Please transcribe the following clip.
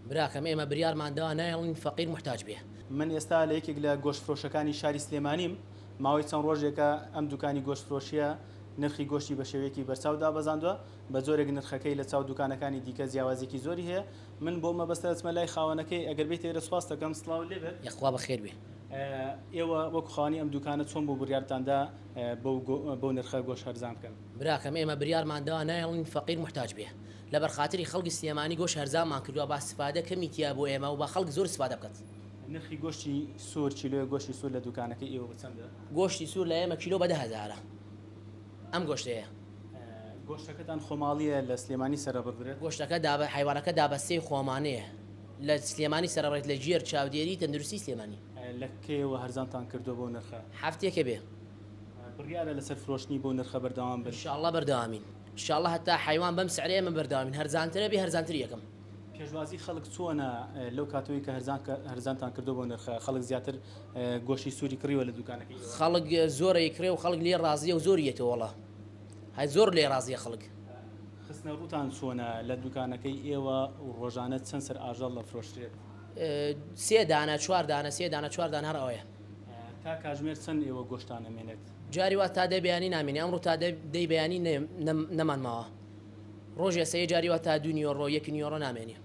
براکەم ئێمە بریارمان داوە نایەڵین فەقیر موحتاج بێ. من ئێستا لە یەکێک لە گۆشتفرۆشەکانی شاری سلێمانیم، ماوەی چەند ڕۆژێکە ئەم دوکانی گۆشتفرۆشییە نرخی گۆشتی بە شێوەیەکی بەرچاو دابەزاندوە، بە جۆرێک نرخەکەی لە چاو دوکانەکانی دیکە جیاوازیەکی زۆری هەیە، من بۆ مەبەستە دەچمە لای خاوەنەکەی، ئەگەر بێیتە ئێرە سوپاست دەکەم، سڵاوت لێ بێت. یەخوا بەخێر بێ. ئێوە وەکو خاوەنی ئەم دوکانە چۆن بوو بڕیارتان دا بەو نرخە گۆشت هەرزان بکەن؟ براکەم ئێمە بریارمان داوە نایەڵین فەقیر موحتاج بێ، لەبەر خاتری خەڵکی سلێمانی گۆشت هەرزانمان کردوە با استفادە کەمی تیا بۆ ئێمە و با خەڵک زۆر استفادە بکات. نرخی گۆشتی سوور کیلۆیەک گۆشتی سوور لە دوکانەکەی ئێوە بە چەندە؟ گۆشتی سوور لای ئێمە کیلۆ بە دە هەزارە ئەم گۆشتەیە. گۆشتەکەتان خۆماڵییە لە سلێمانی سەرەبڕدرێت؟ گۆشتەکە دابە حەیوانەکە دابەستەی خۆمانەیە لە سلێمانی سەرەبڕێت لە ژێر چاودێری تەندروستی سلێمانی. لە کەیەوە هەرزانتان کردووە بەو نرخە؟ هەفتەیەکە بێ. بڕیارە لەسەر فرۆشتنی بەو نرخە بەردەوام بن؟ ان شاء اللە بەردەوامین. ان شاء اللە هەتا حەیوان بەم سعرە ئێمە بەردەوامین هەرزانترە بێ هەرزانتری یەکەم. پێشوازی خەڵک چۆنە لەو کاتەوەی کە هەرزان هەرزانتان کردووە بەو نرخە خەڵک زیاتر گۆشتی سووری کڕیوە لە دوکانەکەی ئێوە؟ خەڵک زۆر ئەیکڕێ و خەڵک لێی ڕازیە و زۆری یەتەوە وەڵا هەی زۆر لێی ڕازیە خەڵک. خستنە ڕووتان چۆنە لە دوکانەکەی ئێوە و ڕۆژانە چەند سەر ئاژەڵ ئەفرۆشرێت؟ سێ دانە چوار دانە سێ دانە چوار دانە هەر ئەوەیە. تا کاژمێر چەند ئێوە گۆشتان ئەمێنێت؟ جاری وا تا دە بەیانی نامێنێ ئەمڕۆ تا دەی بەیانی نەمان ماوە ڕۆژێ سێ جاری وا تا دوو نیوەڕۆ یەک نیوەڕۆ نامێنێ.